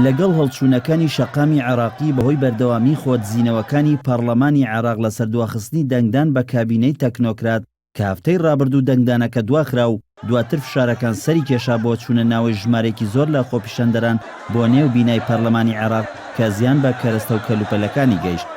لەگەڵ هەڵچوونەکانی شەقامی عێراقی بەهۆی بەردەوامی خۆدزینەوەکانی پەڕڵەمانی عێراق لەسەر دواخستنی دەنگدان بە کابینەی تەکنۆکرات کە هەفتەی ڕابردوو دەنگدانەکە دواخرا و دواتر فشارەکان سەری کێشا بۆ چوونە ناوەی ژمارەیەکی زۆر لە خۆپیشاندەران بۆ نێو بینای پەرلەمانی عێراق کە زیان بە کەرەستە و کەلوپەلەکانی گەیشت.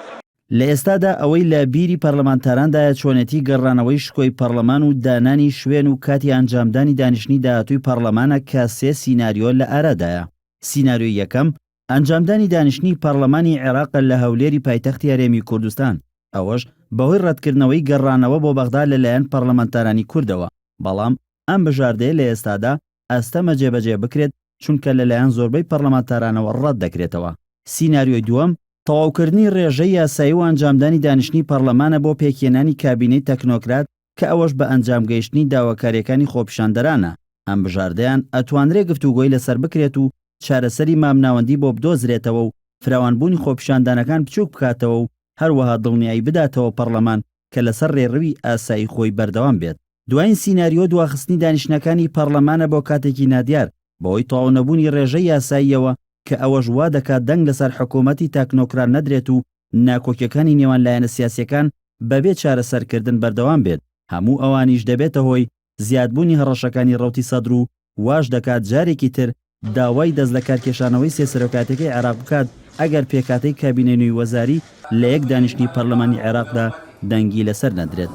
لە ئێستادا ئەوەی لە بیری پەرلەمانتاراندایە چۆنێتی گەڕانەوەی شکۆی پەرلەمان و دانانی شوێن و کاتی ئەنجامدانی دانیشتنی داهاتووی پەرلەمانە کە سێ سیناریۆ لە ئارادایە. سیناریۆی یەکەم، ئەنجامدانی دانیشتنی پەڕلەمانی عێراقە لە هەولێری پایتەختی هەرێمی کوردستان، ئەوەش بەهۆی ڕەتکردنەوەی گەڕانەوە بۆ بەغدا لەلایەن پەڕلەمانتارانی کوردەوە، بەڵام ئەم بژاردەیە لە ئێستادا ئەستەمە جێبەجێ بکرێت چونکە لەلایەن زۆربەی پەڕلەمانتارانەوە ڕەتدەکرێتەوە. سیناریۆی دووەم، تەواوکردنی ڕێژەی یاسایی و ئەنجامدانی دانیشتنی پەڕلەمانە بۆ پێکهێنانی کابینەی تەکنۆکرات کە ئەوەش بە ئەنجام گەیشتنی داواکاریەکانی خۆپیشاندەرانە، ئەم بژاردەیان ئەتوانرێ گفتوگۆی لەسەر بکرێت و چارەسەری مامناوەندی بۆ بدۆزرێتەوە و فراوانبوونی خۆپیشاندانەکان بچوک بکاتەوە و هەروەها دڵنیایی بداتەوە پەڕلەمان کە لەسەر ڕێڕەوی ئاسایی خۆی بەردەوام بێت. دوایین سیناریۆ دواخستنی دانیشتنەکانی پەڕلەمانە بۆ کاتێکی نادیار بەهۆی تەواونەبوونی ڕێژەی یاساییەوە کە ئەوەش وا دەکات دەنگ لەسەر حکوومەتی تاکنۆکرات نەدرێت و ناکۆکیەکانی نێوان لایەنە سیاسیەکان بەبێ چارەسەرکردن بەردەوام بێت، هەموو ئەوانیش دەبێتە هۆی زیادبوونی هەڕەشەکانی ڕەوتی سەدر و واش دەکات جارێکی تر داوای دەستلەکارکێشانەوەی سێ سەرۆکایەتیەکەی عێراق بکات ئەگەر پێکهاتەی کابینەی نوێی وەزاری لە یەک دانیشتنی پەرلەمانی عێراقدا دەنگی لەسەر نەدرێت.